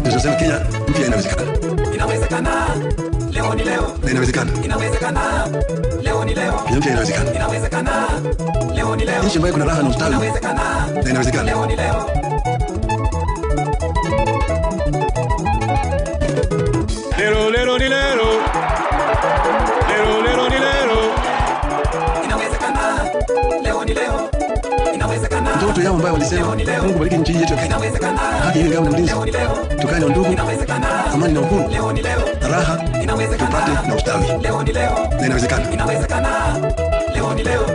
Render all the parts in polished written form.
Tunasema Kenya mpya inawezekana. Inawezekana. Leo ni leo. Na inawezekana. Inawezekana. Leo ni leo. Kenya mpya inawezekana. Inawezekana. Leo ni leo. Nchi ambayo kuna raha na ustawi. Inawezekana. Na inawezekana. Leo ni leo. Lero lero ni lero. Lero lero ni lero. Inawezekana. Leo ni leo. Inawezekana. Ndoto yao ambayo walisema Mungu bariki nchi yetu ya Kenya. Inawezekana. Haki iwe ngao na mlinzi. Leo ni leo. Tukae na ndugu. Inawezekana. Amani na uhuru. Leo ni leo. Raha. Inawezekana. Tupate na ustawi. Leo ni leo. Na inawezekana. Inawezekana. Leo ni leo.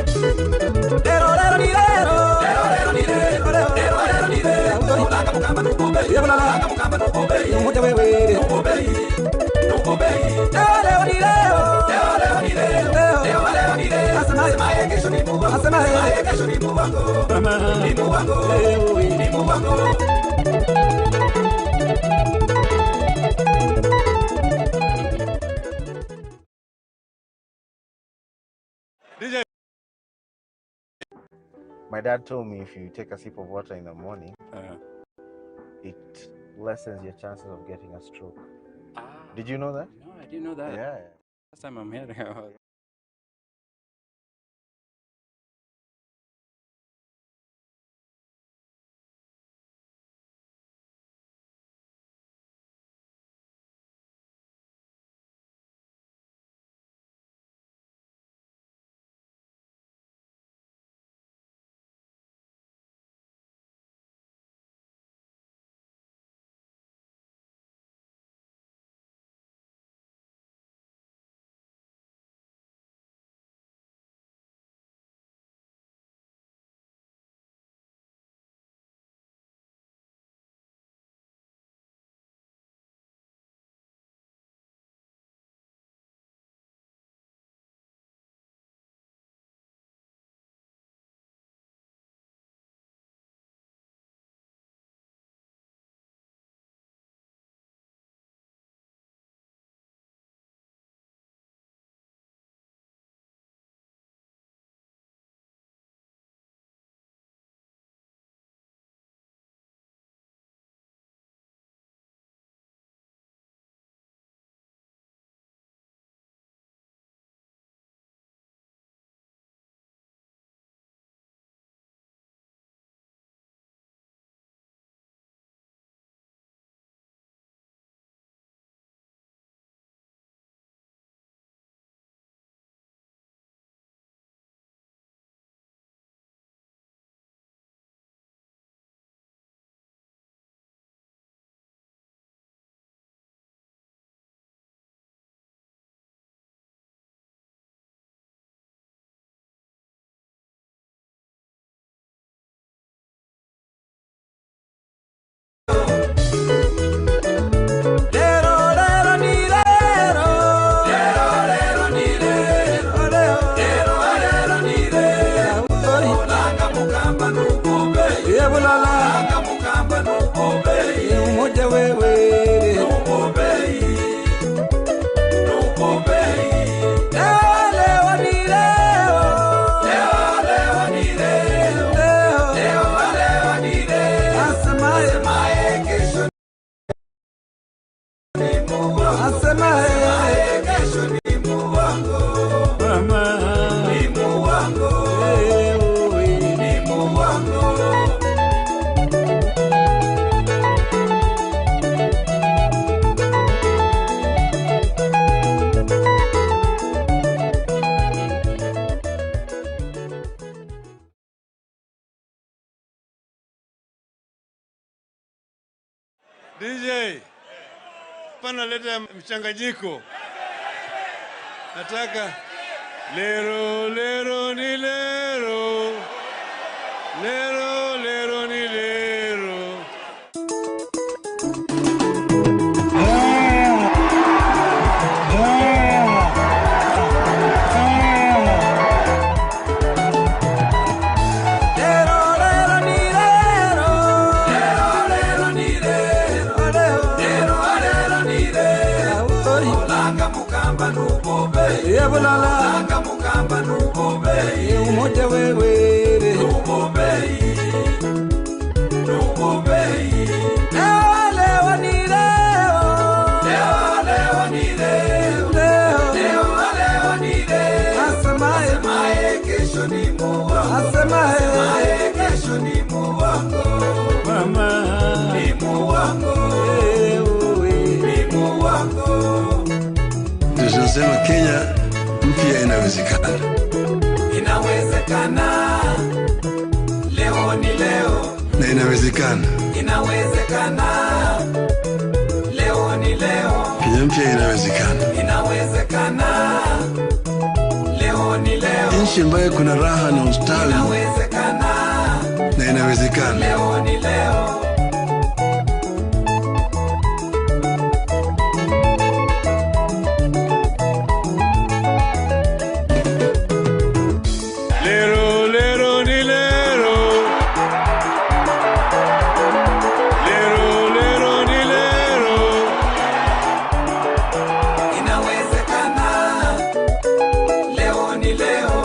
Lero lero ni lero. Lero lero ni lero. Lero lero ni lero. Ulanga mukamba nukobe. Ulanga mukamba nukobe. Nukobe. Nukobe. Leo ni leo. Leo leo ni leo. Leo leo ni leo. Asemaye kesho ni Mungu. Asemaye kesho ni Mungu. Ni Mungu. Ni Mungu. DJ. My dad told me if you take a sip of water in the morning, it lessens your chances of getting a stroke. Did you know that? No, I didn't know that. Yeah. First time I'm hearing about it. DJ, pana leta mchanganyiko. Nataka lero lero ni lero. Lero lero ni lero. Olanga mukamba nubobe. Yebulala. Olanga mukamba nubobe. Umoja wewe. Nubobe. Nubobe. Leo ni leo. Leo leo ni leo. Leo leo ni leo. Asemaye kesho ni muongo. Asemaye kesho ni muongo. Mama ni muongo. Ni muongo. Tunasema Kenya mpya inawezekana. Inawezekana. Leo ni leo. Na inawezekana. Inawezekana. Leo ni leo. Kenya mpya inawezekana. Inawezekana. Leo ni leo. Nchi ambayo kuna raha na ustawi. Inawezekana. Na inawezekana. Leo ni leo. Lero, lero, ni lero. Lero, lero, ni lero. Inawezekana. Leo ni leo.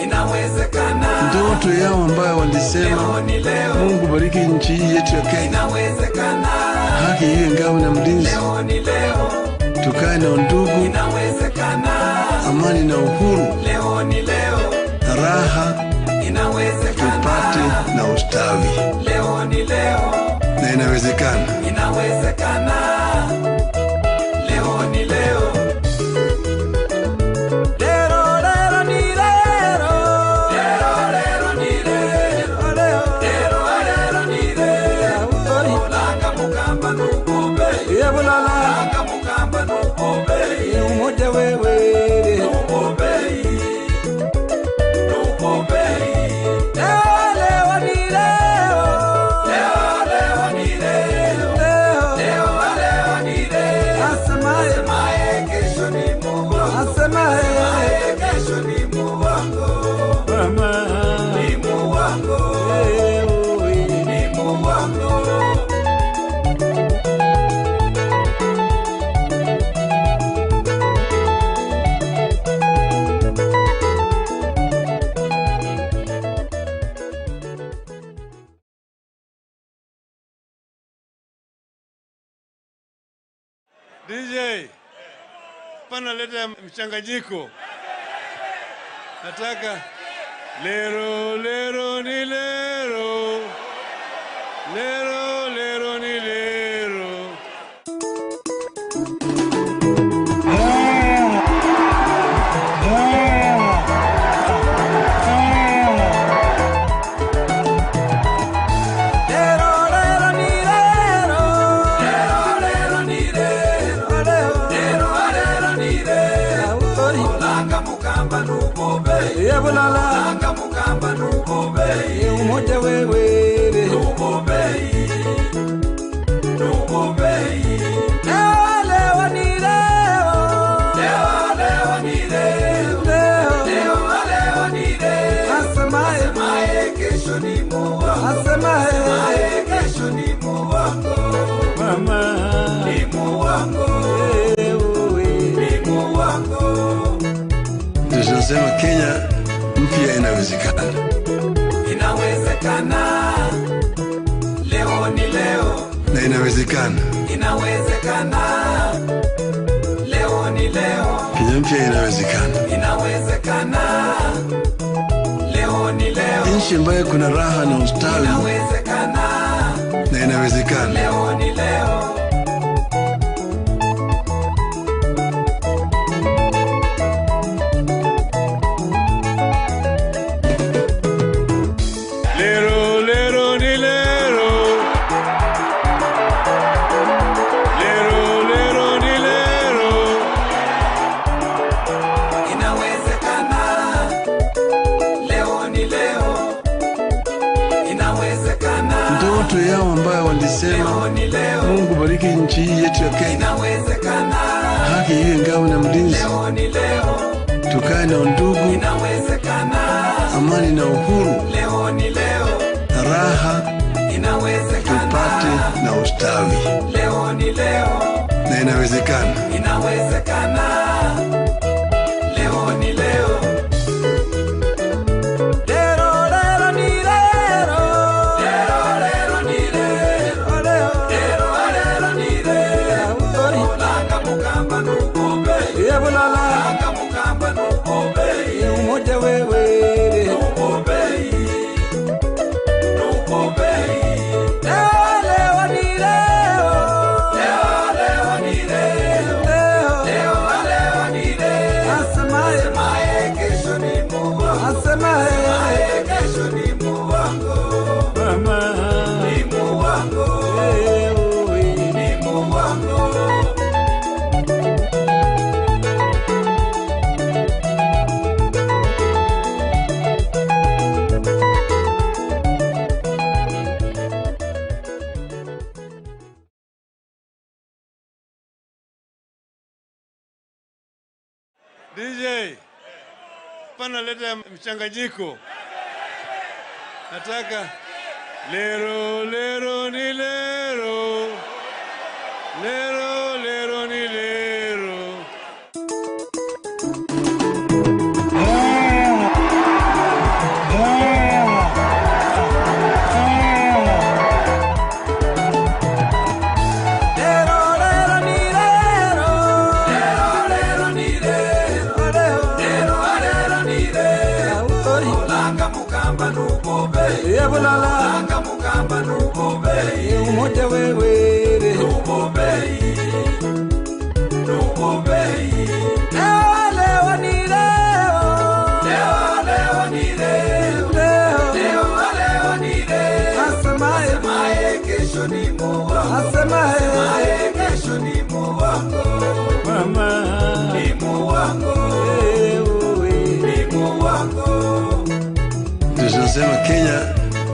Inawezekana. Ndoto yao ambayo walisema Leo ni leo. Mungu bariki nchi hii yetu ya Kenya. Inawezekana. Haki iwe ngao na mlinzi. Leo ni leo. Tukae na undugu, Inawezekana. amani na uhuru, Leo ni leo. raha Inawezekana. tupate na ustawi. Leo ni leo. Na inawezekana. Inawezekana. Leo ni leo. Lero lero ni lero. Lero lero ni lero. Lero lero ni lero. Olanga mukamba nubobe. Yebulala. Olanga mukamba nubobe. Umoja wewe. Nubobe. Nubobe. Leo ni leo. Leo leo ni leo. Leo leo ni leo. Asemaye kesho ni muongo. Asemaye kesho ni muongo. Mama Ni muongo. Ni muongo. DJ, pana leta mchanganyiko. Nataka lero lero ni lero. Lero lero ni lero. Lero lero ni lero. Lero lero ni lero. Lero lero ni lero. Olanga mukamba nubobe. Yebulala. Olanga mukamba nubobe. Umoja wewe. Nubobe. Nubobe. Leo ni leo. Leo leo ni leo. Leo leo ni leo. Asemaye kesho ni muongo. Asemaye kesho ni muongo. Mama Ni muongo. Ni muongo. Tunasema Kenya mpya inawezekana. Inawezekana. Leo ni leo. Na inawezekana. Inawezekana. Leo ni leo. Kenya mpya inawezekana. Inawezekana. Leo ni leo. Nchi ambayo kuna raha na ustawi. Inawezekana. Na inawezekana. Leo ni leo. Lero lero ni lero. Lero lero ni lero. Inawezekana. Leo ni leo. Inawezekana. Ndoto yao ambayo walisema Leo ni leo. Mungu bariki nchi hii yetu ya Kenya. Inawezekana. Haki iwe ngao na mlinzi. Leo ni leo. Tukae na undugu, Inawezekana. amani na uhuru, Leo ni leo. raha Inawezekana. tupate na ustawi. Leo ni leo. Na inawezekana. inawezekana. Inawezekana. Leo ni leo. Lero lero ni lero. Lero lero ni lero. Lero lero ni lero. Olanga mukamba nukobe. Yebulala. Olanga mukamba nukobe. Umoja wewe. Nukobe. Nukobe. Leo ni leo. Leo leo ni leo. Leo leo ni leo. Asemaye kesho ni muongo. Asemaye kesho ni muongo. Mama ni muongo. Ni muongo. DJ, pana leta mchanganyiko. Nataka lero lero ni lero. Lero lero ni lero. Lero lero ni lero. Lero lero ni lero. Lero lero ni lero. Olanga mukamba nukobe. Yebulala. Olanga mukamba nukobe. Umoja wewe. Nukobe. Nukobe. Leo ni leo. Leo leo ni leo. Leo leo ni leo. Asemaye kesho ni muongo. Asemaye kesho ni muongo. Mama ni muongo. Ni muongo. Tunasema Kenya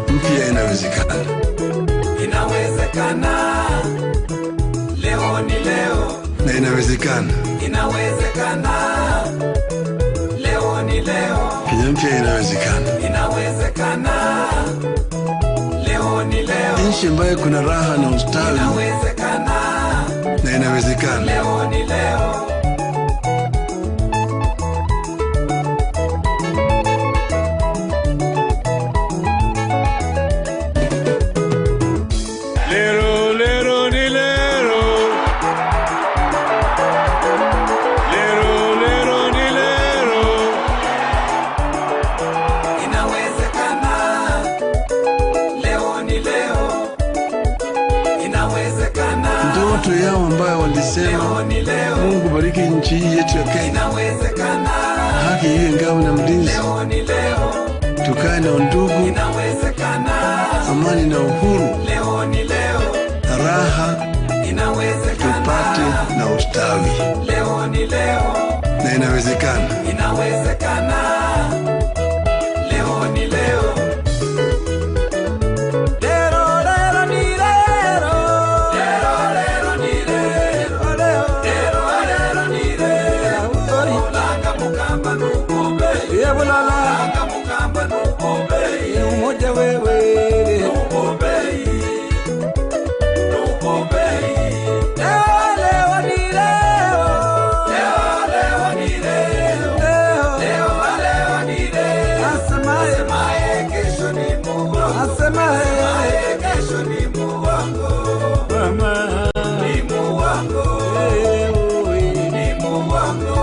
mpya inawezekana. Inawezekana. Leo ni leo. Na inawezekana. Inawezekana. Leo ni leo. Kenya mpya inawezekana. Inawezekana. Leo ni leo. Nchi ambayo kuna raha na ustawi. Inawezekana. Na inawezekana. Leo ni leo. Lero lero ni lero. Lero lero ni lero. Inawezekana. Leo ni leo. Inawezekana. Ndoto yao ambayo walisema Leo ni leo. Mungu bariki nchi hii yetu ya Kenya. Inawezekana. Haki iwe ngao na mlinzi. Leo ni leo. Tukae na undugu, Inawezekana. amani na uhuru, Leo ni leo. raha Inawezekana. tupate na ustawi. Leo ni leo. Na inawezekana. Inawezekana. Leo ni leo. Lero lero ni lero. Lero lero ni lero. Lero lero ni lero. Olanga mukamba nukobe. Yebulala. Olanga mukamba nukobe. Umoja wewe. Nukobe. Nukobe. Leo ni leo. Leo leo ni leo. Leo leo ni leo. Asemaye kesho ni muongo. Asemaye kesho ni muongo. Mama Ni muongo. Ni muongo.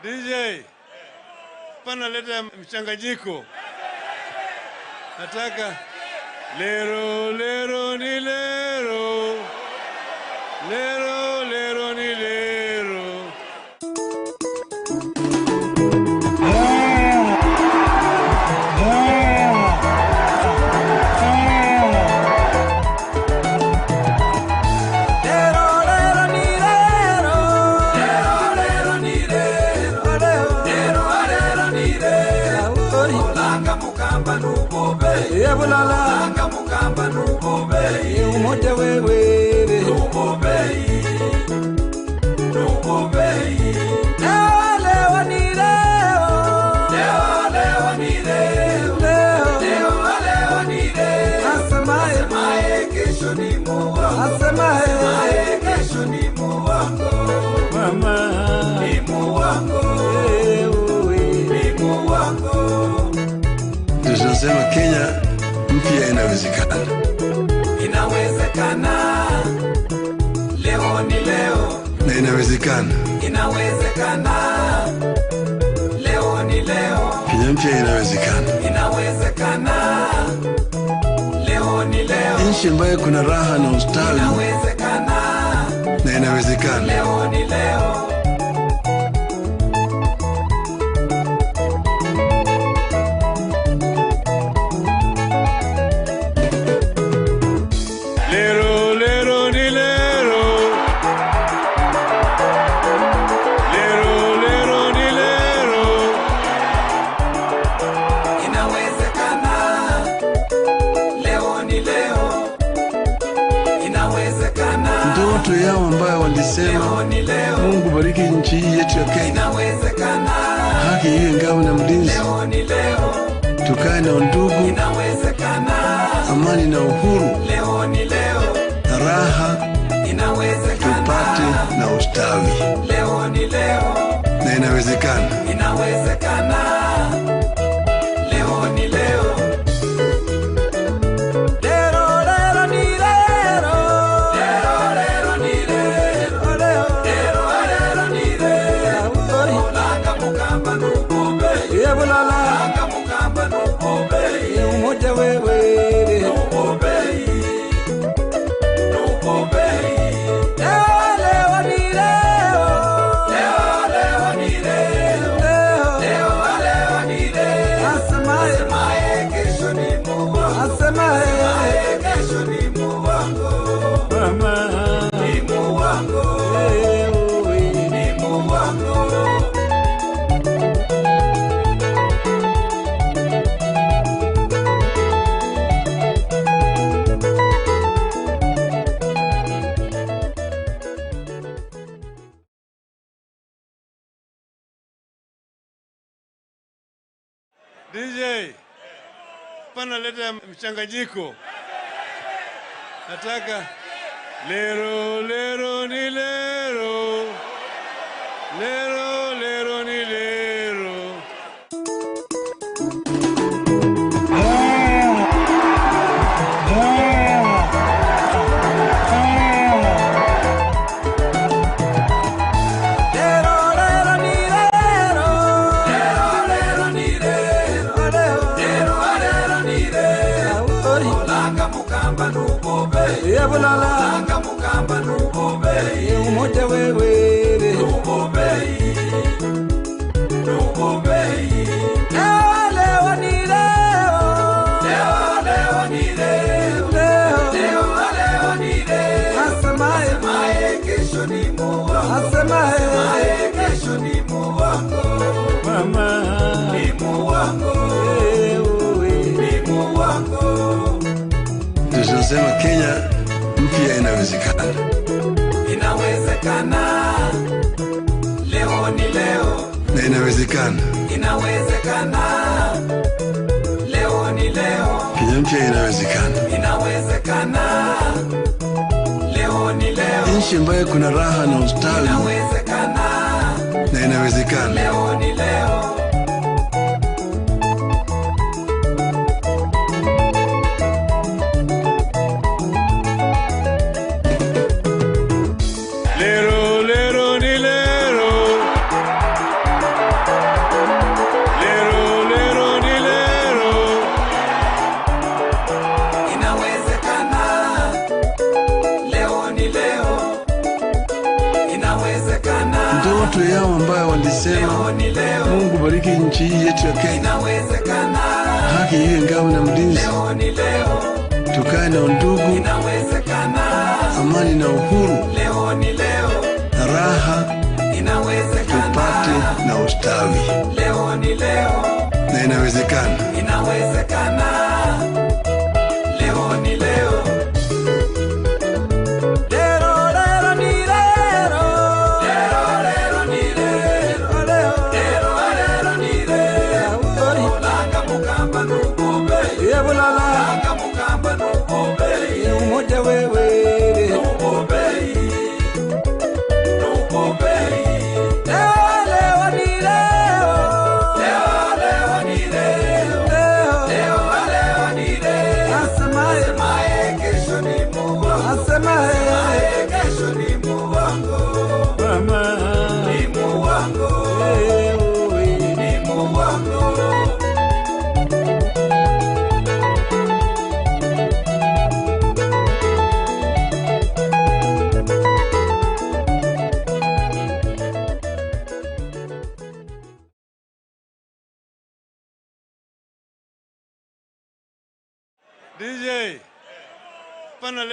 DJ, pana leta mchanganyiko. Nataka lero lero ni lero. Lero lero ni lero. Lero lero ni lero. Lero lero ni lero. Lero lero ni lero. Olanga mukamba nukobe. Yebulala. Olanga mukamba nukobe. Umoja wewe Leo leo ni leo. Leo leo ni leo. Leo leo ni leo. Asemaye kesho ni muongo. Asemaye kesho ni muongo. Mama ni muongo. Ni muongo. Tunasema Kenya mpya inawezekana. Inawezekana. Leo ni leo. Na inawezekana. Inawezekana. Leo ni leo. Kenya mpya inawezekana. Inawezekana. Leo ni leo. Nchi ambayo kuna raha na ustawi. Inawezekana. Na inawezekana. Leo ni leo. Lero, lero, ni lero. Lero, lero, ni lero. Inawezekana. Leo ni leo. Inawezekana. Ndoto yao ambayo walisema Leo ni leo. Mungu bariki nchi hii yetu ya Kenya, Inawezekana. haki iwe ngao na mlinzi, Leo ni leo. tukae na undugu, Inawezekana. amani na uhuru, Leo ni leo. na raha Inawezekana. tupate na ustawi. Leo ni leo. Na inawezekana. Inawezekana. Leo ni leo. Lero lero ni lero. Lero lero ni lero. Lero lero ni lero. Olanga mukamba nukobe. Yebulala. Olanga mukamba nukobe. Umoja wewe. Nukobe. Nukobe. Leo leo ni leo. Leo leo ni leo. Leo leo ni leo. Asemaye kesho ni muongo. Asemaye kesho ni muongo. mama Ni muongo. Ni muongo. DJ, pana leta mchanganyiko. Nataka lero lero ni lero. Lero lero ni lero. Lero lero ni lero. Lero lero ni lero. Lero lero ni lero. Olanga mukamba nukobe. Yebulala. Olanga mukamba nukobe. Umoja wewe. Nukobe. Nukobe. Leo leo ni leo. Leo leo ni leo. Leo leo ni leo. Asemaye kesho ni muongo. Asemaye kesho ni muongo. mama Ni muongo. Ni muongo. Tunasema Kenya mpya inawezekana. Inawezekana. Leo ni leo. Na inawezekana. Inawezekana. Leo ni leo. Kenya mpya inawezekana. Inawezekana. Leo ni leo. Nchi ambayo kuna raha na ustawi. Inawezekana. Na inawezekana. Leo ni leo. Lero, lero, ni lero. Lero, lero, ni lero. Inawezekana. Leo ni leo. Inawezekana. Ndoto yao ambayo walisema Leo ni leo. Mungu bariki nchi hii yetu ya Kenya, Inawezekana. haki iwe ngao na mlinzi, Leo ni leo. tukae na undugu, Inawezekana. amani na uhuru, Leo ni leo. na raha Inawezekana. tupate na ustawi. Leo ni leo. Na inawezekana. Inawezekana. Leo ni leo.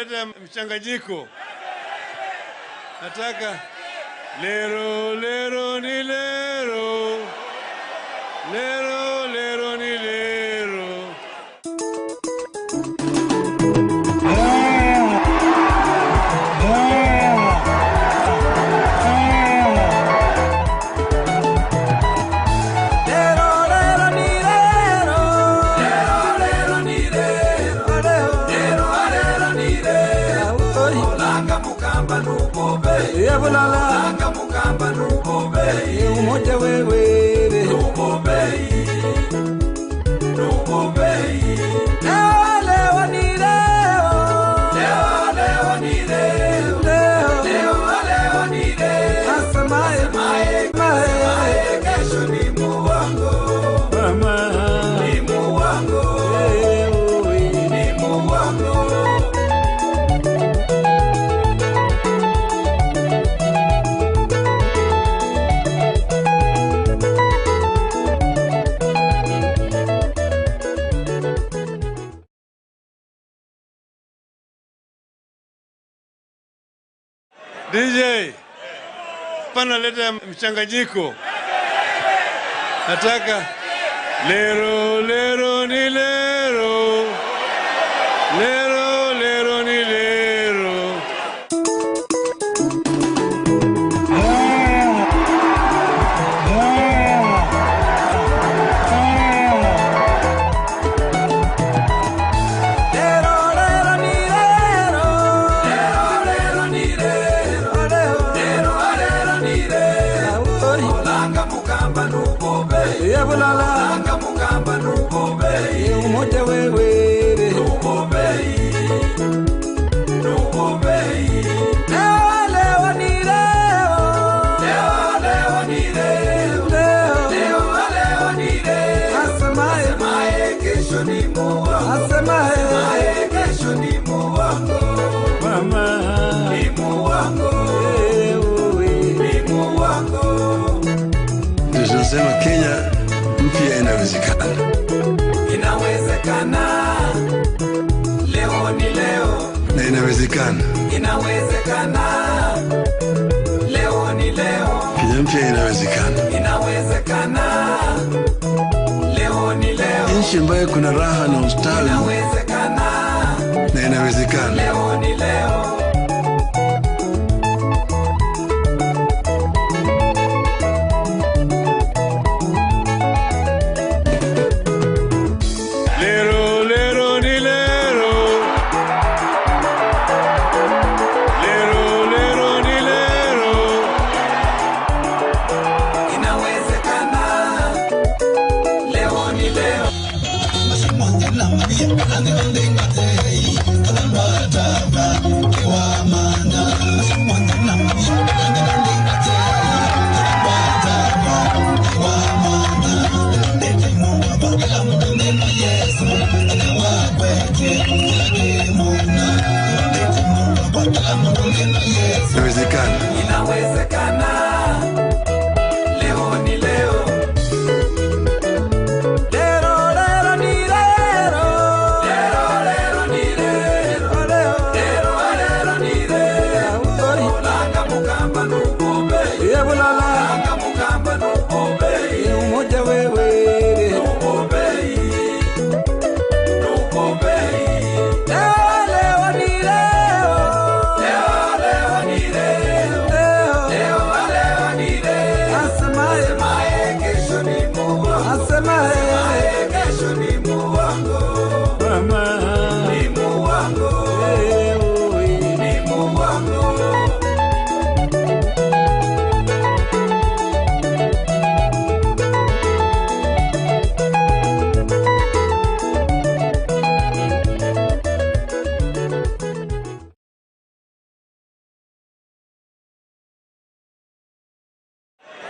leta mchanganyiko. Nataka lero lero ni lero. Lero lero ni lero. Lero lero ni lero. Lero lero ni lero. Lero lero ni lero. Olanga mukamba nukobe. Yebulala. Olanga mukamba nukobe. Umoja wewe. Nukobe. Nukobe. Leo leo ni leo. Leo leo ni leo. Leo leo ni leo. Asemaye asemaye kesho ni muwango. Mama. Ni muwango. Ni muwango. DJ, pana leta mchanganyiko. Nataka lero lero ni lero. Lero lero ni lero. Lero lero ni lero. Lero lero ni lero. Lero lero ni lero. Olanga mukamba nukobe. Yebulala. Olanga mukamba nukobe. Umoja wewe. Nukobe. Nukobe. Leo leo ni leo. Leo leo ni leo. Leo leo ni leo. Asemaye asemaye kesho ni muwango. Asemaye kesho ni muwango. Mama. Ni muwango. Ni muwango. Ndio tunasema Kenya mpya inawezekana. Inawezekana. Leo ni leo. Na inawezekana. Inawezekana. Leo ni leo. Kenya mpya inawezekana. Inawezekana. Leo ni leo. Nchi ambayo kuna raha na ustawi. Inawezekana. Na inawezekana. Leo ni leo. Lero lero ni lero. Lero lero ni lero. Inawezekana. Leo ni leo. Inawezekana. Inawezekana. Leo ni leo. Lero lero ni lero. Lero lero ni lero. Lero lero ni lero. Olanga mukamba nukobe. Yebulala. Olanga mukamba nukobe. Umoja wewe. Nukobe. Nukobe. Leo leo ni leo. Leo leo ni leo. Leo leo ni leo. Asemaye asemaye kesho ni muwango. Asemaye kesho ni muwango. Mama. Ni muwango. Ni muwango.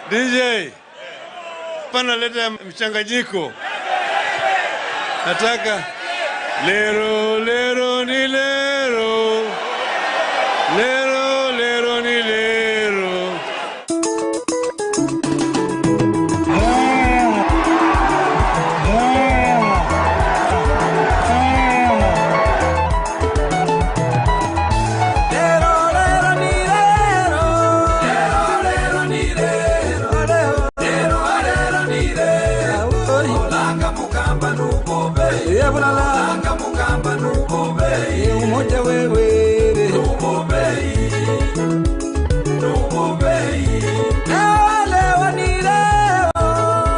DJ, pana leta mchanganyiko. Nataka lero lero ni lero. Lero lero ni lero. Yabulala mukamba nubobei umoja wewe nubobei nubobei leo ni leo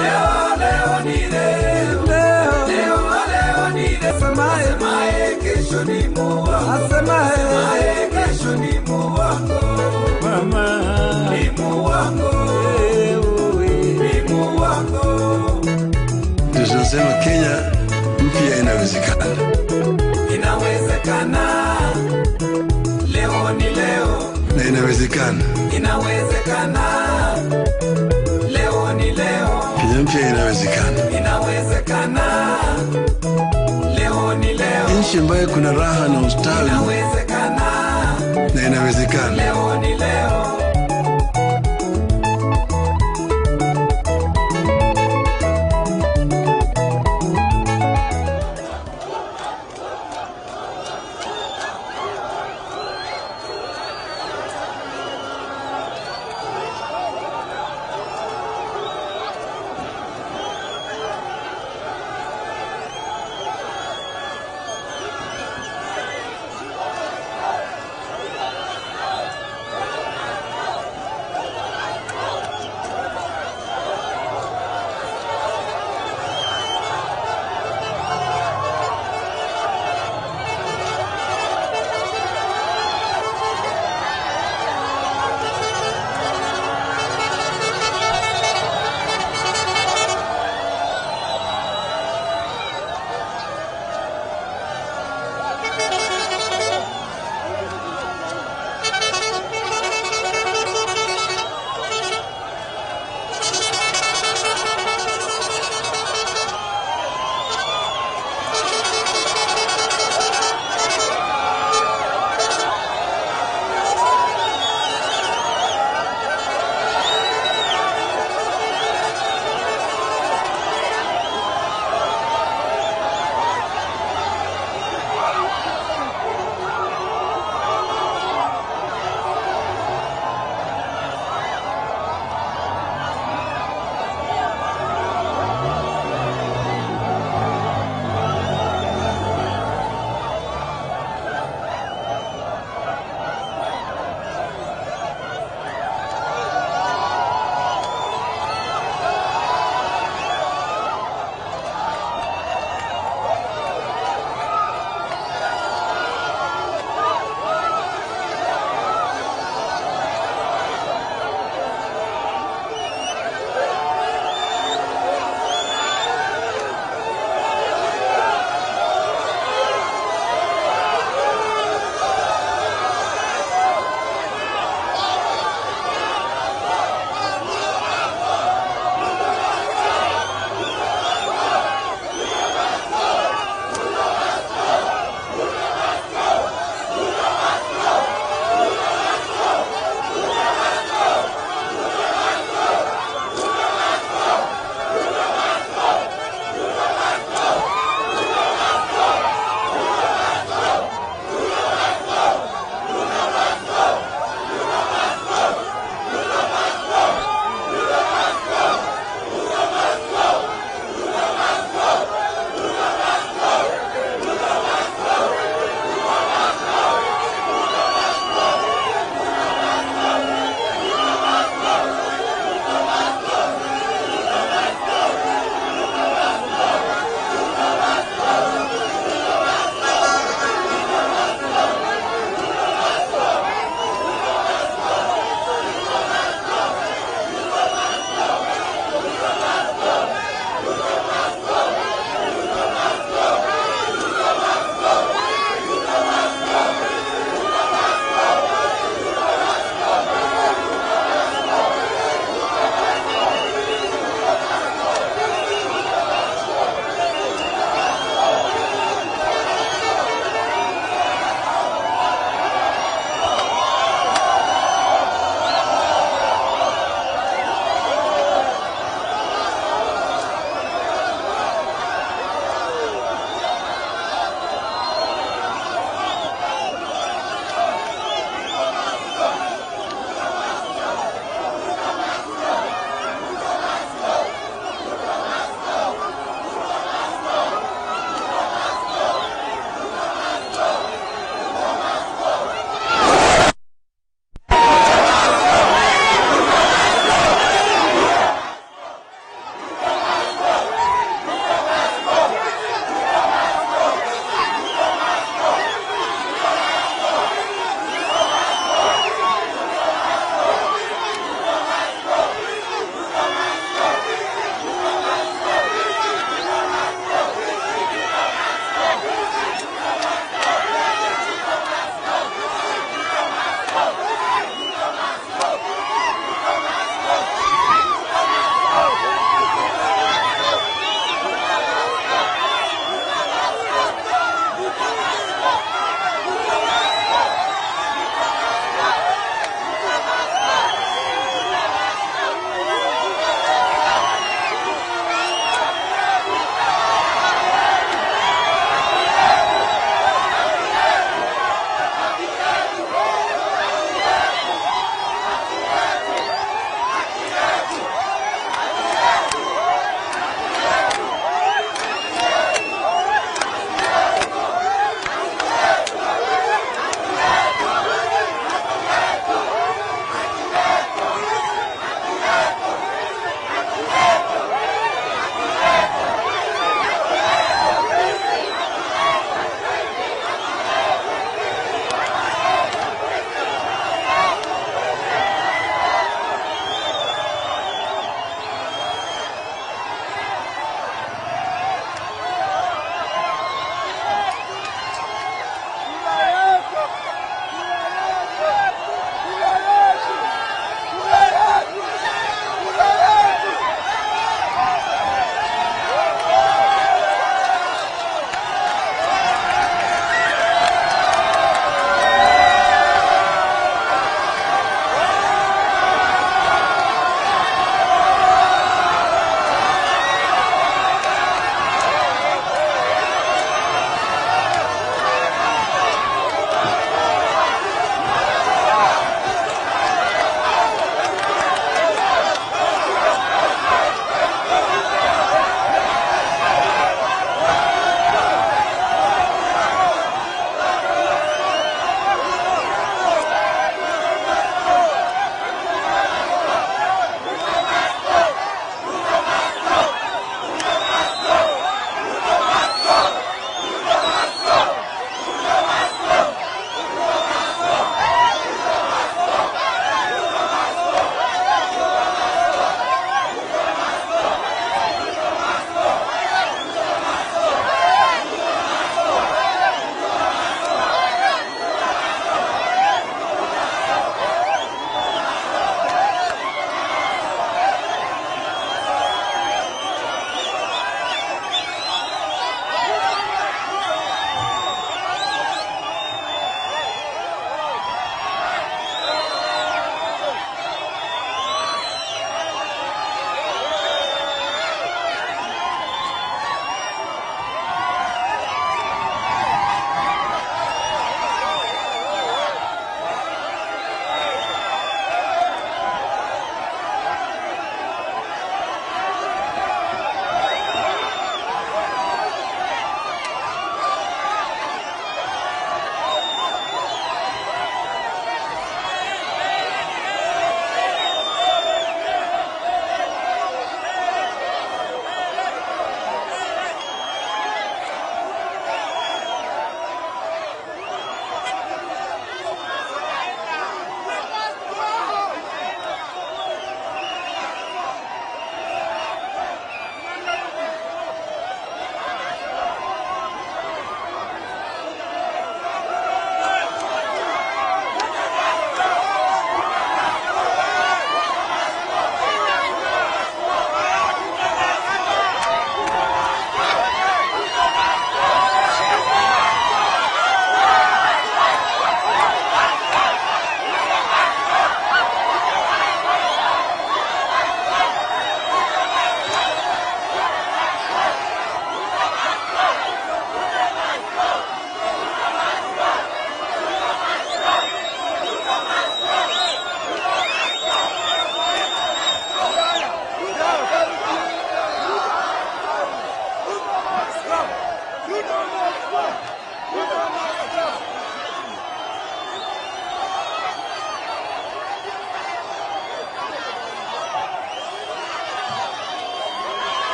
leo leo ni leo leo leo ni leo semae kesho ni muwako asemae kesho ni muwako mama ni muwako ni muwako. Tunasema Kenya mpya inawezekana. Inawezekana. Leo ni leo. Na inawezekana. Inawezekana. Leo ni leo. Kenya mpya inawezekana. Inawezekana. Leo ni leo. Nchi ambayo kuna raha na ustawi. Inawezekana. Na inawezekana. Leo ni leo.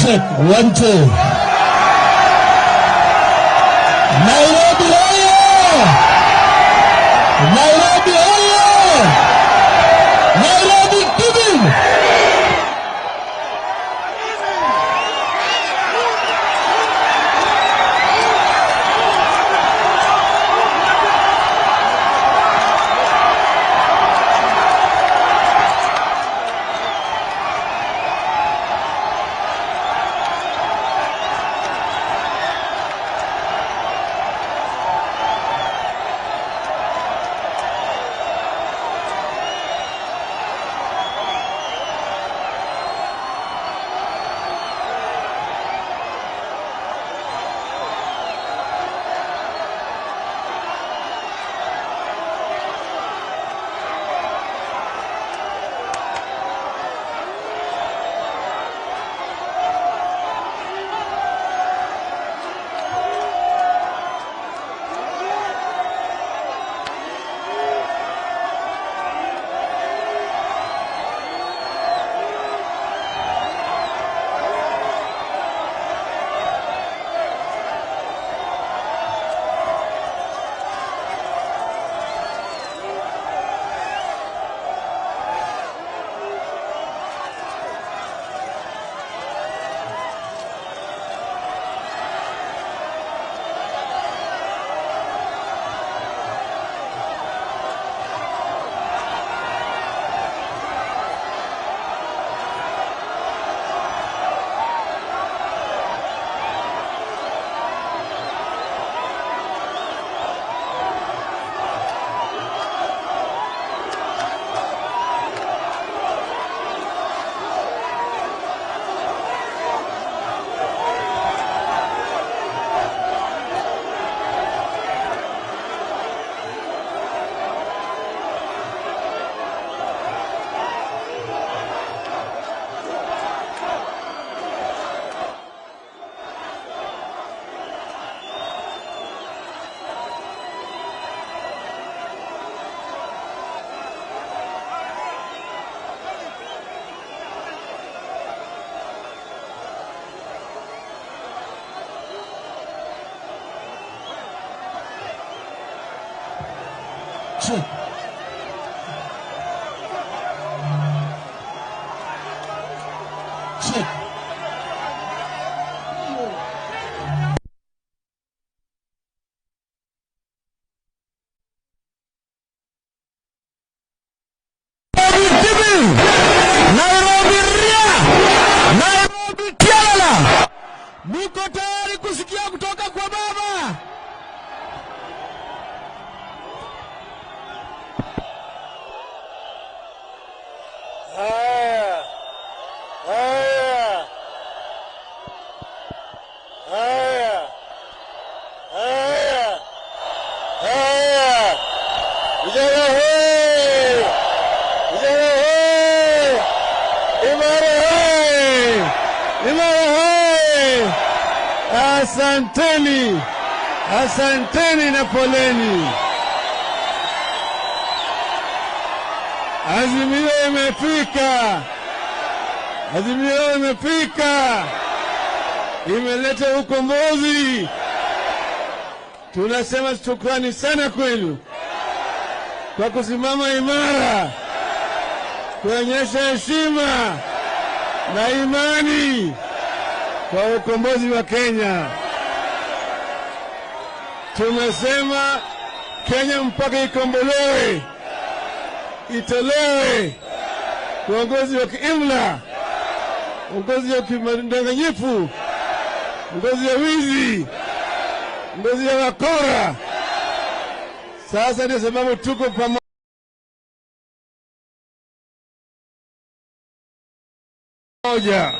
Check, 1, 2. Nairobi hoye! Nairobi hoye! Nairobi giving! Check. Check. Nairobi ria! Nairobi tialala! Muko tayari kusikia kutoka kwa baba? Haya, haya, haya, haya, haya! Vijana he! Vijana he! Imara he! Imara he! Asanteni, asanteni na poleni. Azimio imefika, Azimio imefika, imeleta ukombozi. Tunasema shukrani sana kwenu kwa kusimama imara, kuonyesha heshima na imani kwa ukombozi wa Kenya. Tumesema Kenya mpaka ikombolewe, itolewe uongozi wa kiimla, uongozi wa kidanganyifu, uongozi wa wizi, uongozi wa wakora. Sasa ndio sababu tuko pamoja.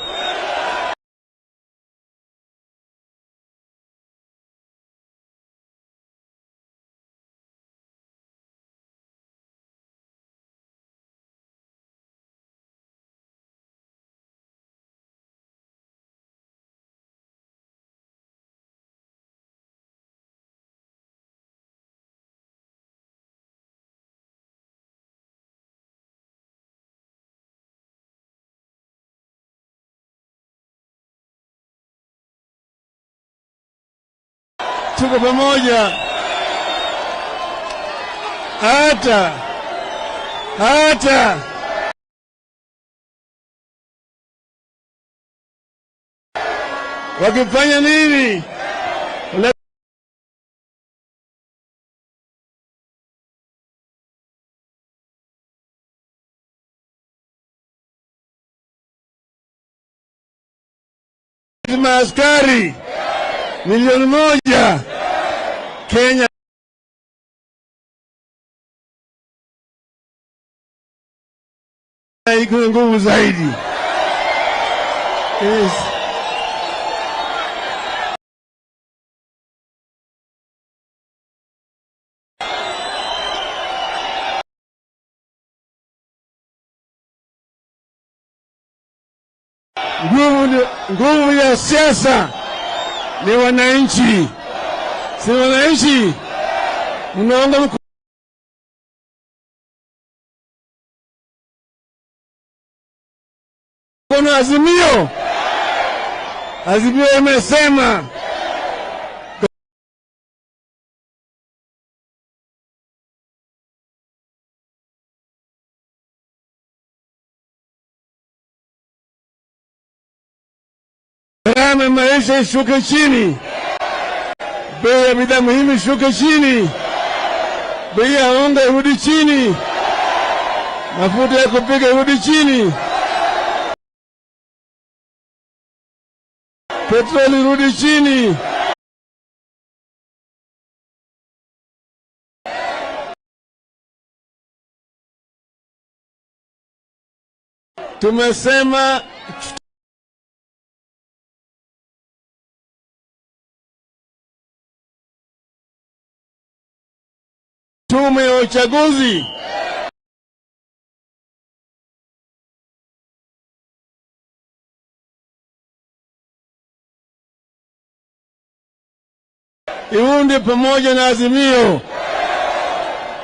Tuko pamoja. Hata wakifanya nini, askari 1,000,000 Kenya iko nguvu zaidi. Yes. Nguvu ya siasa ni wananchi. Si wananchi mnaunga mkono Azimio. Azimio imesema gharama ya maisha ishuke chini, bei ya bidhaa muhimu ishuke chini, bei ya unga irudi chini, mafuta ya kupika irudi chini, petroli irudi chini. Tumesema tume ya uchaguzi iunde pamoja na Azimio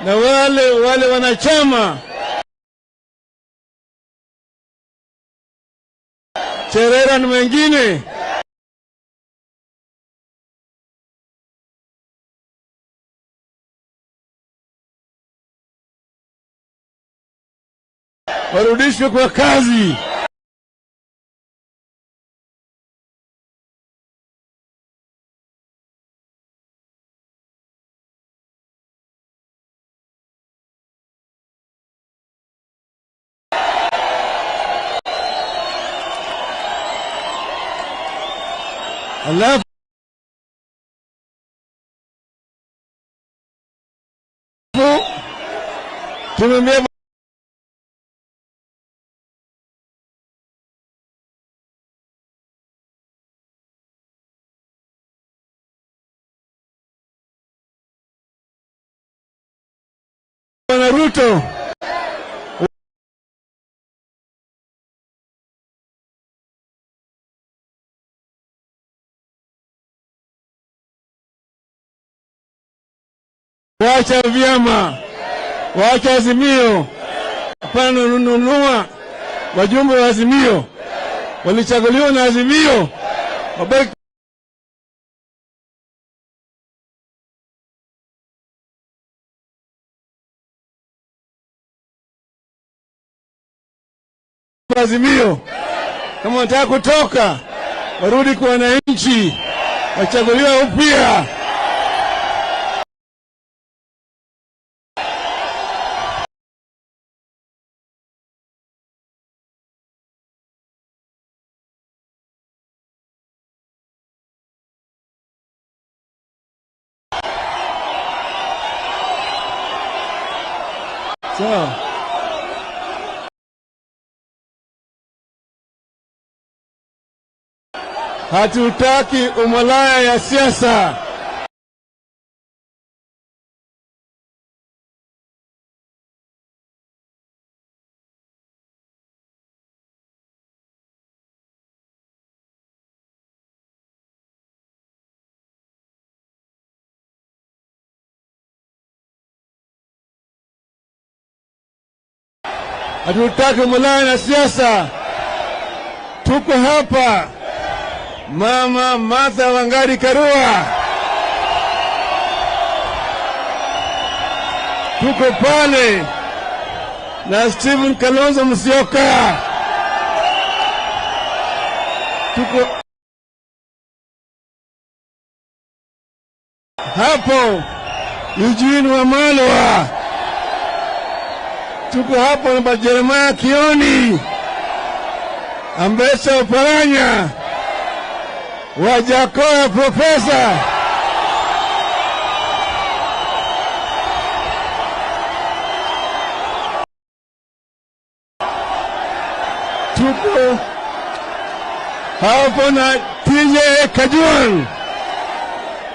na wale wanachama Cherera na wengine warudishwe kwa kazi. Alafu tumemwambia Bwana Ruto, wacha vyama, wacha Azimio. Hapana, nunua wajumbe wa Azimio walichaguliwa na Azimio, wabaki Azimio. Kama wanataka kutoka warudi kwa wananchi, wachaguliwe upya. Sawa. Hatutaki umalaya ya siasa. Hatutaki umalaya na siasa. Tuko hapa Mama Martha Wangari Karua. Tuko pale na Stephen Kalonzo Musyoka. Tuko hapo Eugene Wamalwa. Tuko hapo na Jeremiah Kioni, Ambesa Oparanya, Wajakoya Profesa. Tuko hapo na TJ Kajwang.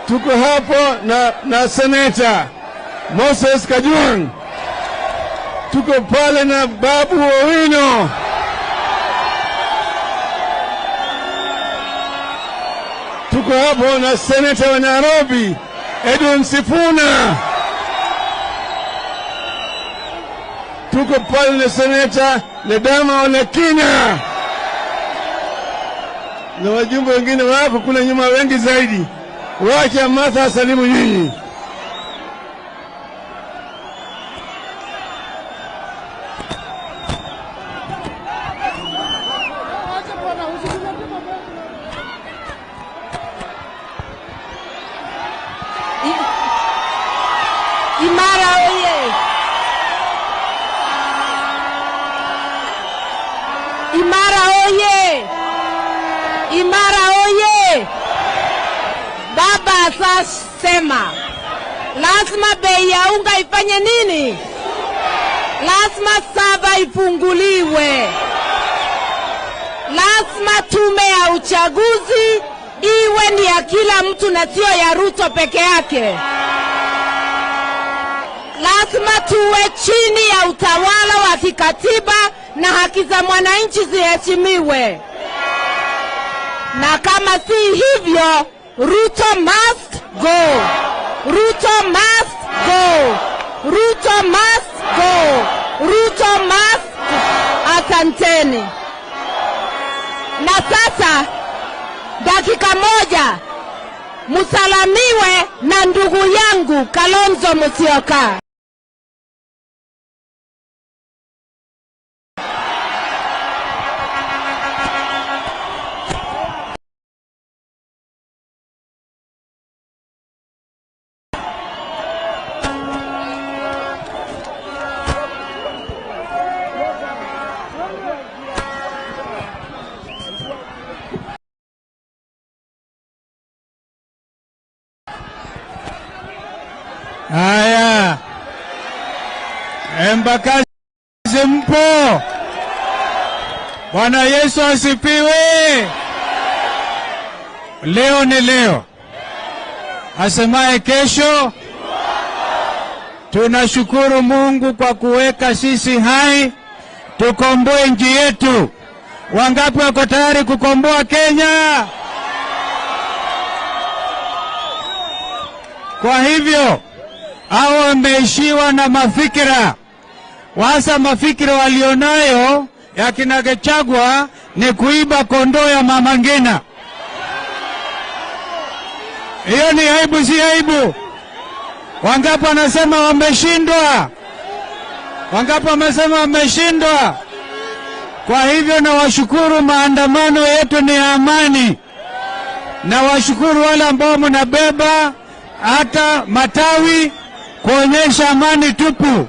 Tuko hapo na Seneta Moses Kajwang. Tuko pale na Babu Owino. Tuko hapo na Seneta wa Nairobi Edwin Sifuna. Tuko pale na Seneta Ledama Olekina na wajumbe wengine wako kule nyuma wengi zaidi. Wacha Martha asalimu nyinyi. Imara oye! Imara oye! Imara oye! Baba asasema lazima bei ya unga ifanye nini? Lazima saba ifunguliwe. Lazima tume ya uchaguzi iwe ni ya kila mtu na sio ya Ruto peke yake. Lazima tuwe chini ya utawala wa kikatiba na haki za mwananchi ziheshimiwe. Na kama si hivyo, Ruto must go. Ruto must go. Ruto must go. Ruto must go. Asanteni. Na sasa dakika moja musalamiwe na ndugu yangu Kalonzo Musyoka. Haya, Embakasi mpo? Bwana Yesu asifiwe. Leo ni leo, asemaye kesho. Tunashukuru Mungu kwa kuweka sisi hai, tukomboe nchi yetu. Wangapi wako tayari kukomboa Kenya? Kwa hivyo hao wameishiwa na mafikira. Wasa mafikira walionayo ya kina Gachagua ni kuiba kondoo ya Mama Ngina. Hiyo ni aibu, si aibu? Wangapi wanasema wameshindwa? Wangapi wamesema wameshindwa? Kwa hivyo nawashukuru, maandamano yetu ni amani. Nawashukuru wale ambao mnabeba hata matawi kuonyesha amani tupu.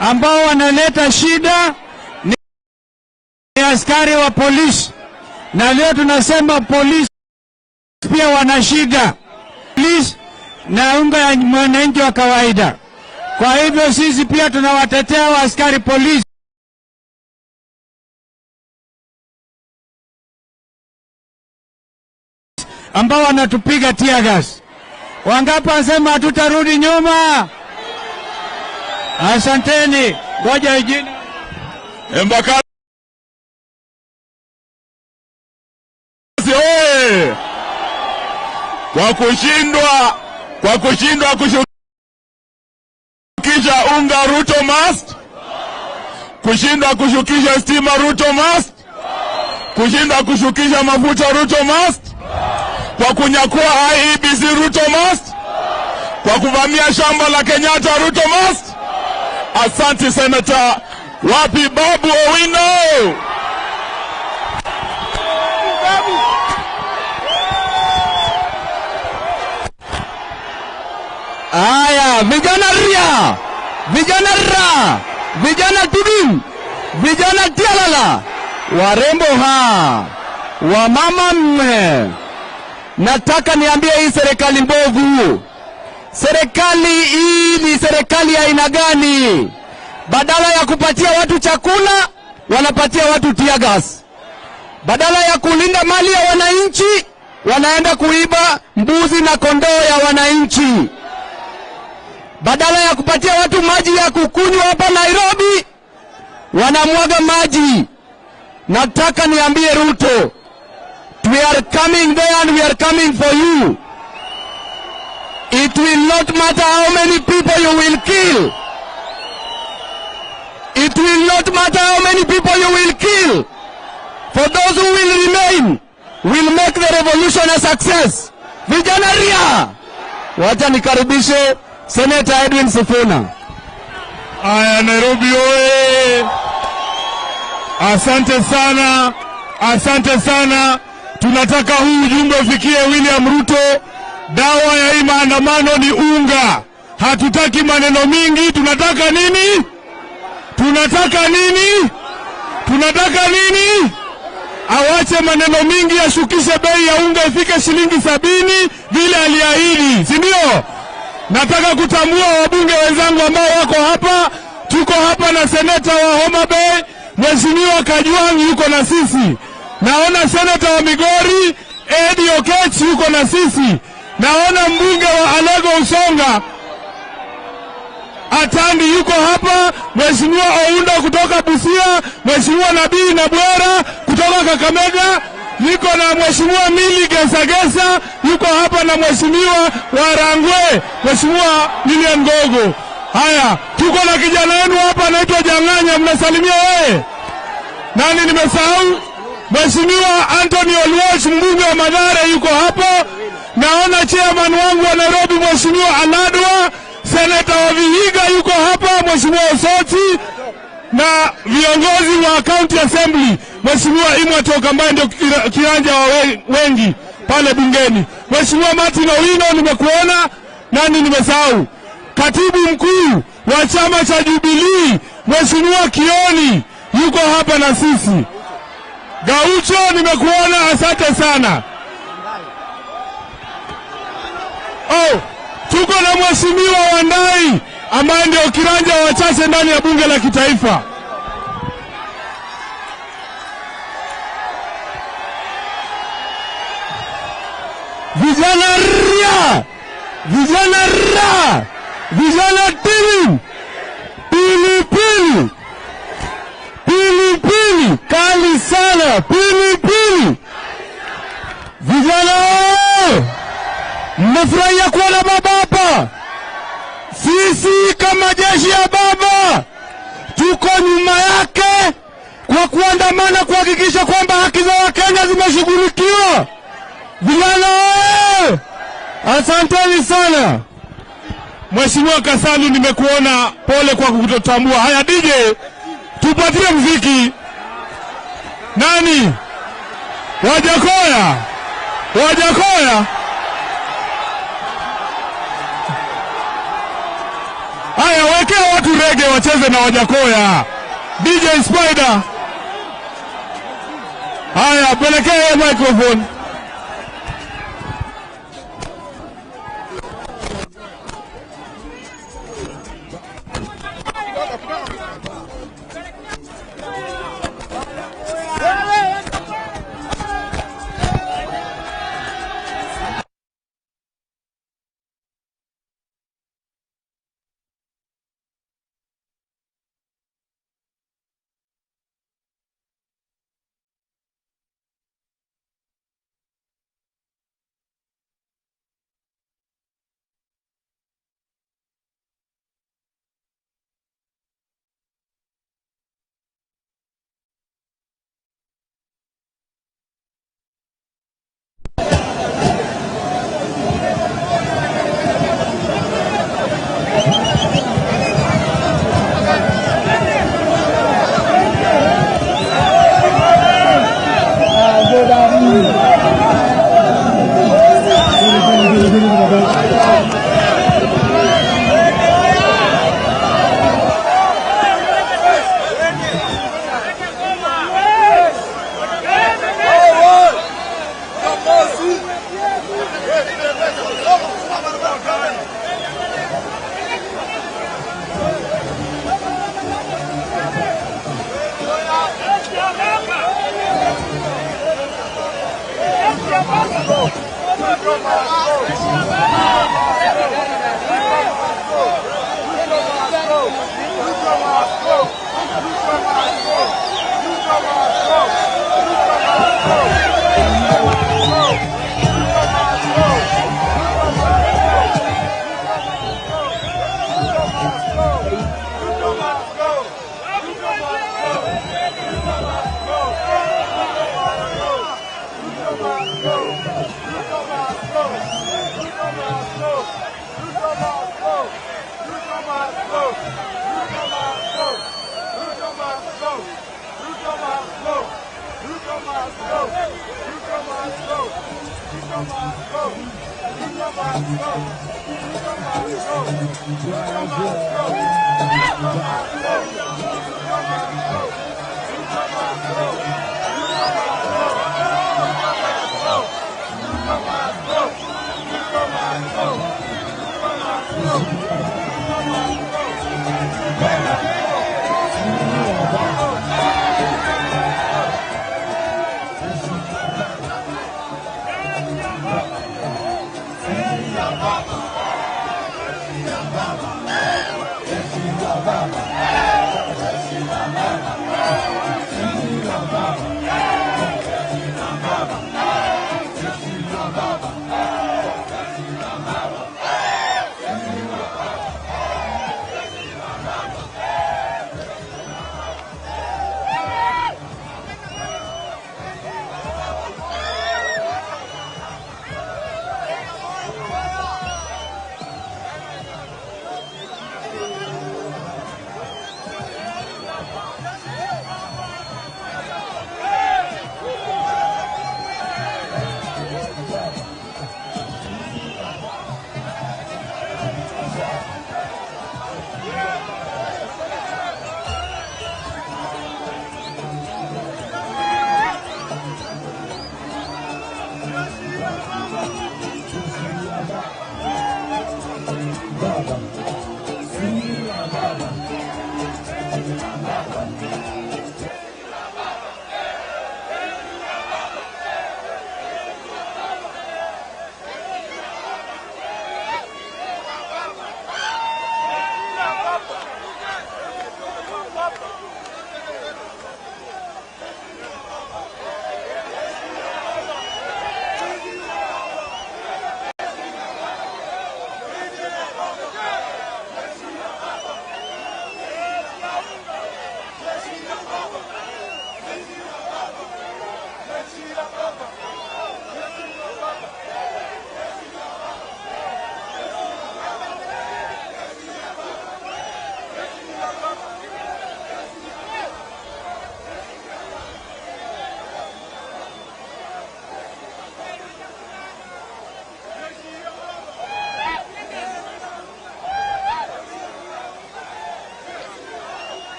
Ambao wanaleta shida ni askari wa polisi, na leo tunasema polisi pia wana shida, polisi na unga ya mwananchi wa kawaida. Kwa hivyo sisi pia tunawatetea wa askari polisi ambao wanatupiga tear gas. Wangapi wanasema hatutarudi nyuma? Asanteni. Ngoja ijini. Embakasi oye! Kwa kushindwa kushukisha unga Ruto must, kushindwa kushukisha stima Ruto must, kushindwa kushukisha mafuta Ruto must, kwa kunyakua IEBC Ruto must, kwa kuvamia shamba la Kenyatta Ruto must. Asante Senator. Wapi Babu Owino? Aya, vijana ria, vijana ra, vijana tudim, vijana tialala, warembo ha, wamama mme. Nataka niambie hii serikali mbovu, serikali hii ni serikali ya aina gani? Badala ya kupatia watu chakula, wanapatia watu tear gas. Badala ya kulinda mali ya wananchi, wanaenda kuiba mbuzi na kondoo ya wananchi. Badala ya kupatia watu maji ya kukunywa hapa Nairobi, wanamwaga maji. Nataka niambie Ruto, we are coming there and we are coming for you. It will not matter how many people you will kill. It will not matter how many people you will kill. For those who will remain, will make the revolution a success. Vijana ria! Wacha nikaribishe Senator Edwin Sifuna. Aya, Nairobi oye! Asante sana, asante sana. Tunataka huu ujumbe ufikie William Ruto. Dawa ya hii maandamano ni unga. Hatutaki maneno mingi, tunataka nini? Tunataka nini? Tunataka nini? Awache maneno mingi, ashukishe bei ya unga ifike shilingi 70 vile aliahidi, si ndio? Nataka kutambua wabunge wenzangu ambao wako hapa. Tuko hapa na seneta wa Homa Bay, Mheshimiwa Kajwang' yuko na sisi. Naona seneta wa Migori Eddie Okech yuko na sisi. Naona mbunge wa Alego Usonga Atandi yuko hapa, Mheshimiwa Oundo kutoka Busia, Mheshimiwa Nabii Nabwera kutoka Kakamega, niko na Mheshimiwa Mili Gesagesa yuko hapa na Mheshimiwa Warangwe, Mheshimiwa Lilian Gogo. Haya, tuko na kijana wenu hapa anaitwa Jang'anya, mnasalimia wewe. Nani nimesahau? Mheshimiwa Anthony Oluoch mbunge wa Mathare yuko hapo. Naona chairman wangu wa Nairobi Mheshimiwa Aladwa, seneta wa Vihiga yuko hapa Mheshimiwa Osoti, na viongozi wa County Assembly Mheshimiwa Imwatok ambaye ndio kiranja wa wengi pale bungeni. Mheshimiwa Martin Owino nimekuona. Nani nimesahau? Katibu mkuu wa chama cha Jubilee Mheshimiwa Kioni yuko hapa na sisi. Gaucho nimekuona, asante sana. Oh, tuko na Mheshimiwa Wandai ambaye ndio kiranja wa wachache ndani ya bunge la kitaifa. Vijana ria, vijana ra, vijana timu, pilipili, pilipili kali sana, pilipili. Vijana, mmefurahia kuona baba hapa? Sisi kama jeshi ya baba tuko nyuma yake kwa kuandamana kuhakikisha kwamba haki za Wakenya zimeshughulikiwa. Vijana, asanteni sana. Mheshimiwa Kasalu nimekuona, pole kwa kutotambua. Haya DJ, tupatie muziki. Nani? Wajakoya. Wajakoya. Haya, wekea watu rege wacheze na Wajakoya. DJ Spider. Haya, pelekea microphone.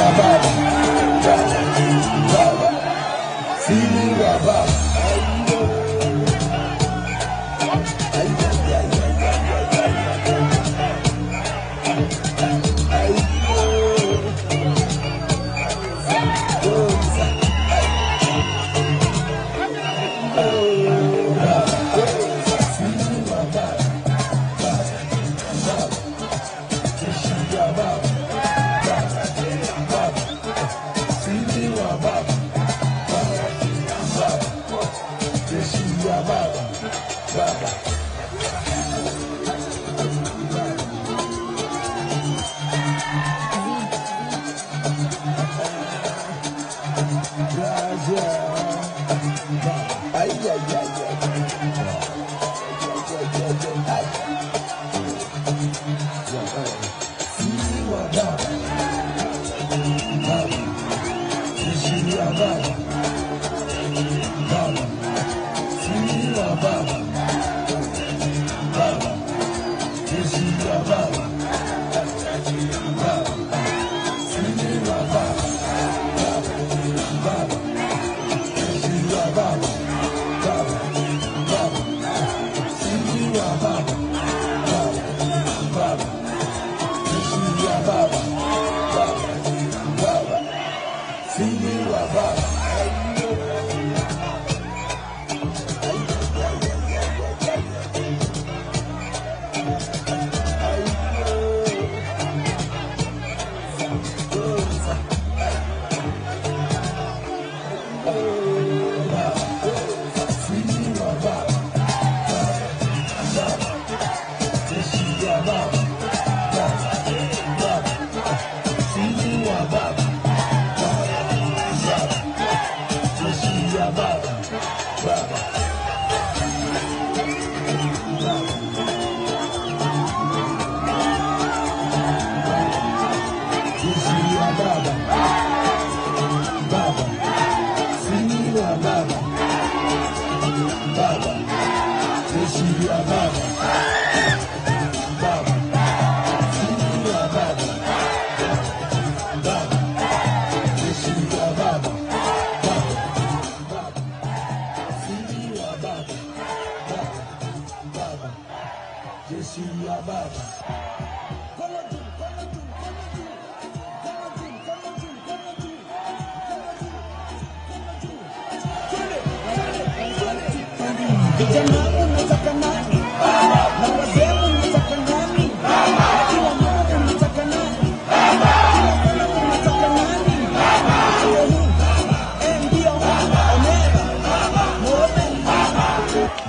Baba, Baba, Baba.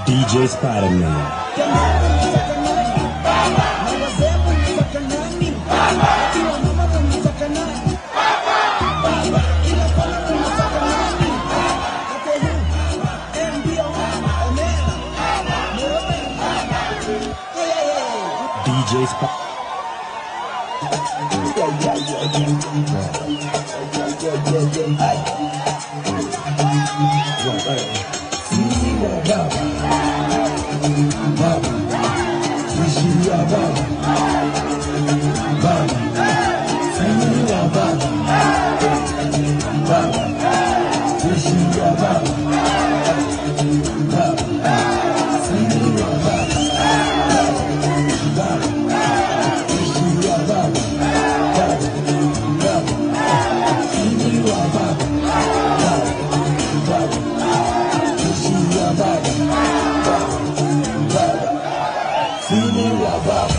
DJ Spider-Man. DJ Spider. Baba.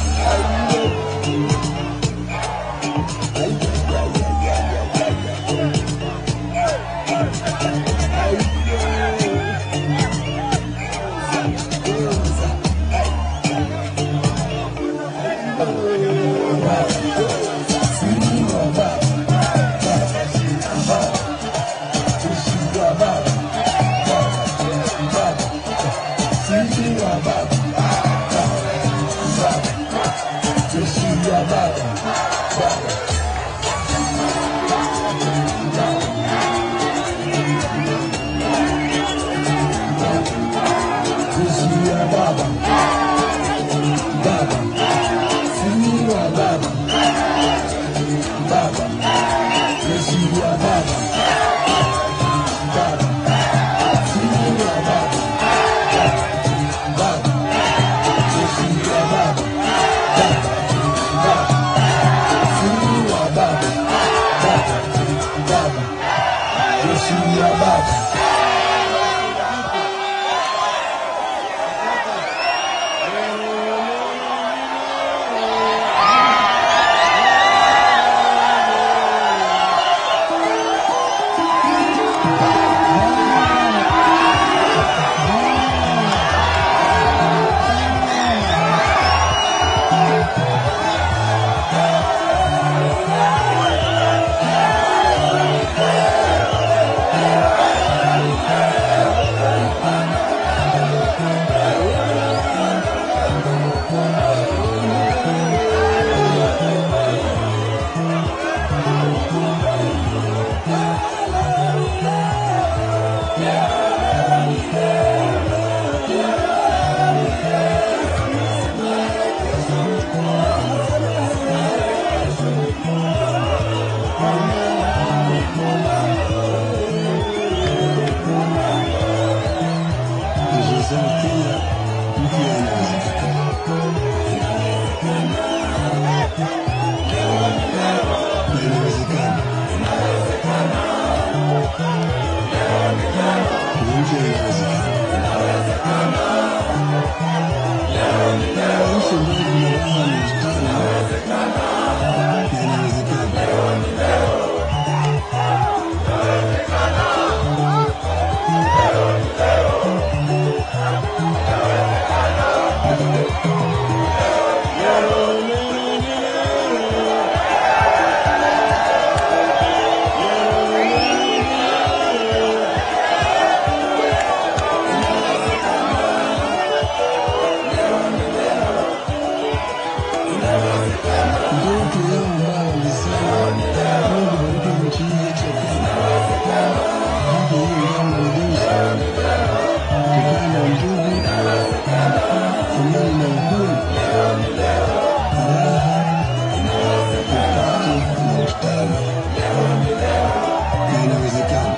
na uhuru, raha, upate na ustawi, na inawezekana.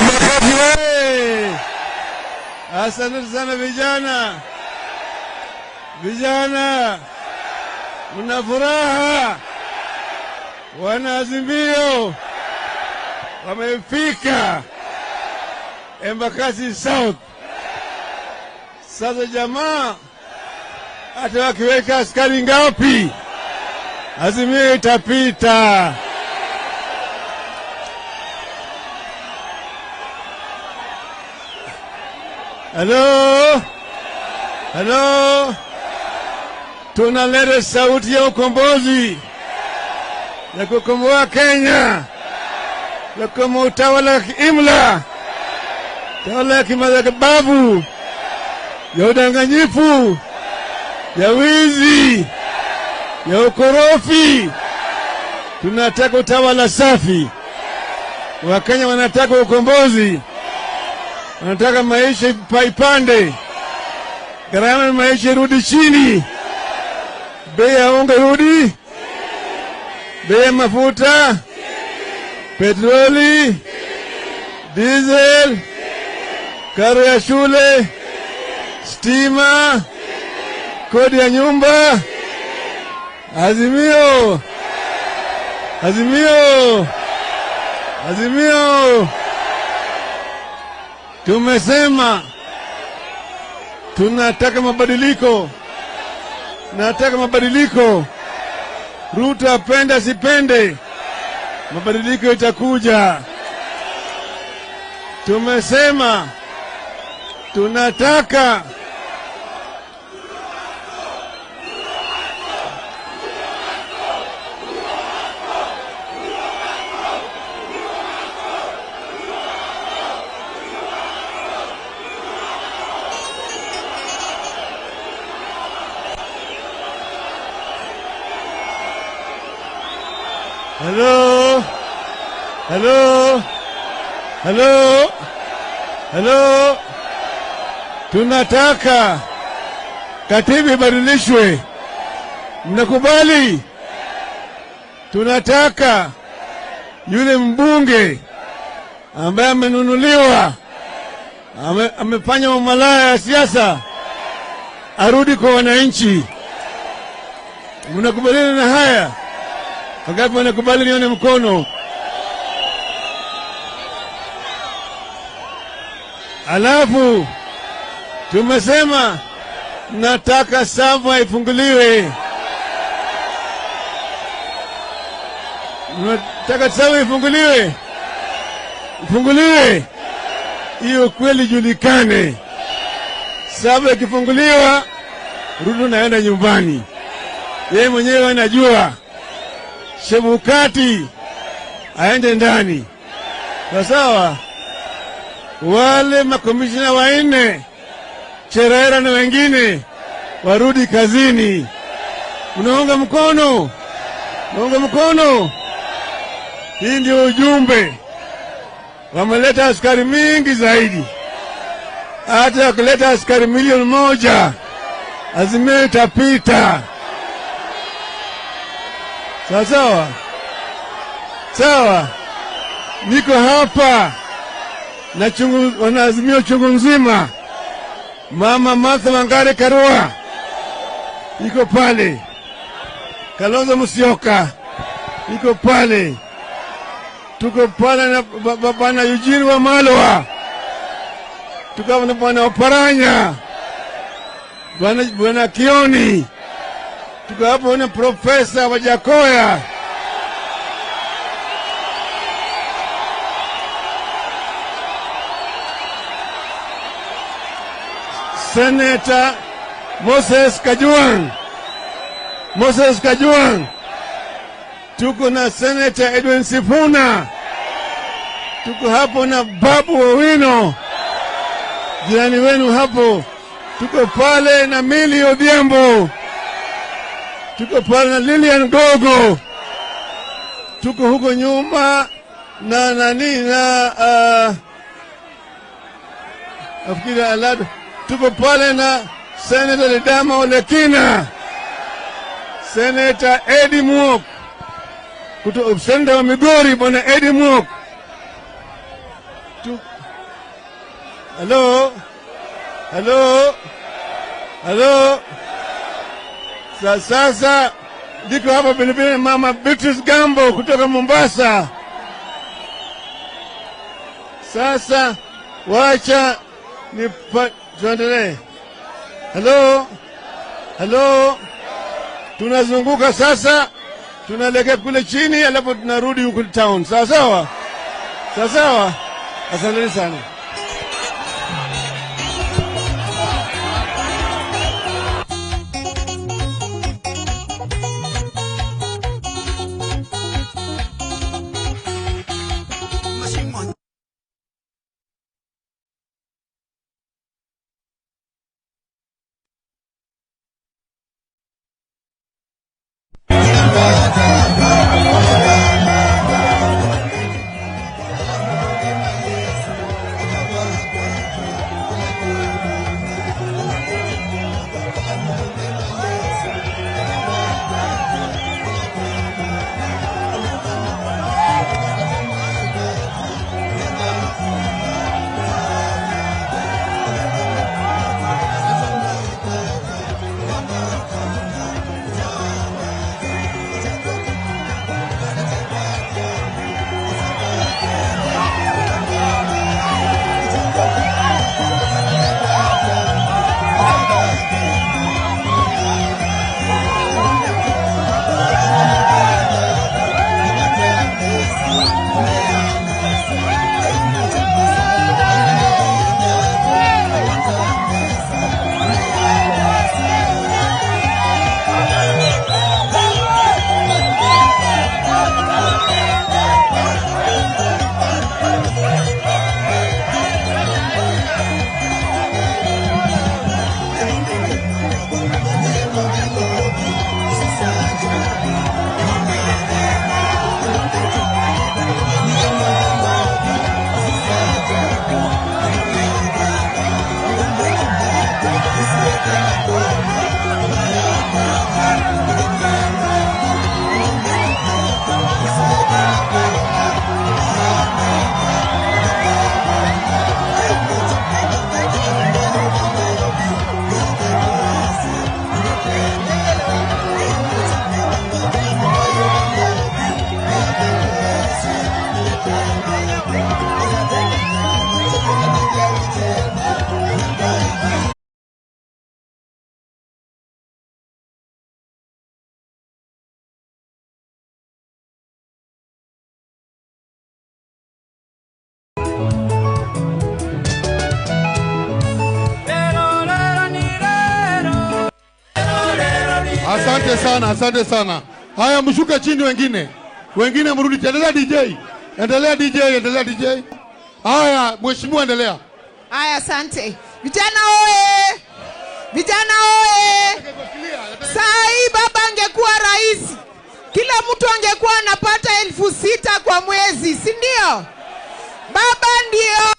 Makofi we! Asante sana vijana. Vijana, mna furaha? Wanaazimio wamefika Embakasi South. Sasa jamaa, hata wakiweka askari ngapi, Azimio itapita. Halo, halo, tunaleta sauti ya ukombozi ya kukomboa Kenya, ya kukomboa utawala wa kiimla, utawala ya kimabavu, ya udanganyifu, ya wizi, ya ukorofi. Tunataka utawala safi. Wakenya wanataka ukombozi, wanataka maisha ipande, gharama ya maisha irudi chini, bei ya unga irudi, bei ya mafuta, petroli, diesel, karo ya shule, stima, kodi ya nyumba. Azimio, Azimio, Azimio. Tumesema tunataka mabadiliko, nataka mabadiliko. Ruto apende asipende, mabadiliko itakuja. Tumesema tunataka Hello, hello, hello, hello. Tunataka katiba ibadilishwe, mnakubali? Tunataka yule mbunge ambaye amenunuliwa, amefanya umalaya ya siasa, arudi kwa wananchi. Mnakubaliana na haya? Wangapi wanakubali? Nione mkono. Alafu tumesema nataka Sava ifunguliwe. Nataka Sava ifunguliwe, ifunguliwe, hiyo kweli julikane. Sava ikifunguliwa, Ruto naenda nyumbani, yeye mwenyewe anajua. Chebukati aende ndani. Kwa sawa, wale makomishina wanne, Cherera na wengine, warudi kazini. Unaunga mkono? Unaunga mkono? Hii ndio ujumbe. Wameleta askari mingi zaidi. Hata wakileta askari 1,000,000, Azimio itapita. Sawa sawa? Sawa. Niko hapa na chungu, wanaazimio chungu mzima. Mama Martha Wangari Karua iko pale, Kalonzo Musyoka iko pale, Tuko pale na Bwana Eugene Wamalwa, tuko na Bwana Oparanya, Bwana Kioni, tuko hapo na Profesa Wajakoya. Senator Moses Kajwang, Moses Kajwang. Tuko na Senator Edwin Sifuna. Tuko hapo na Babu Owino, jirani wenu hapo. Tuko pale na Millie Odhiambo. Tuko pale na Lilian Gogo. Tuko huko nyuma na nani na nafikiri Alado. Tuko pale na Senator Ledama Olekina, Senator Eddie Mwok, kutoka Senator wa Migori Bwana Eddie Mwok. Hello, hello, hello. Sasa niko hapa vile Mama Beatrice Gambo kutoka Mombasa. Sasa wacha ni tuendelee. Hello, hello. Tunazunguka sasa, tunaelekea kule chini, alafu tunarudi huku town. Sawa sawa, sawa sawa. Asanteni sana. Asante sana, asante sana. Haya, mshuke chini wengine. Wengine mrudi. Endelea DJ. Endelea DJ, endelea DJ. Haya, mheshimiwa endelea. Haya, asante. Vijana oe! Vijana oe! Saa hii baba angekuwa rais, kila mtu angekuwa anapata 6,000 kwa mwezi, si ndio? Baba ndio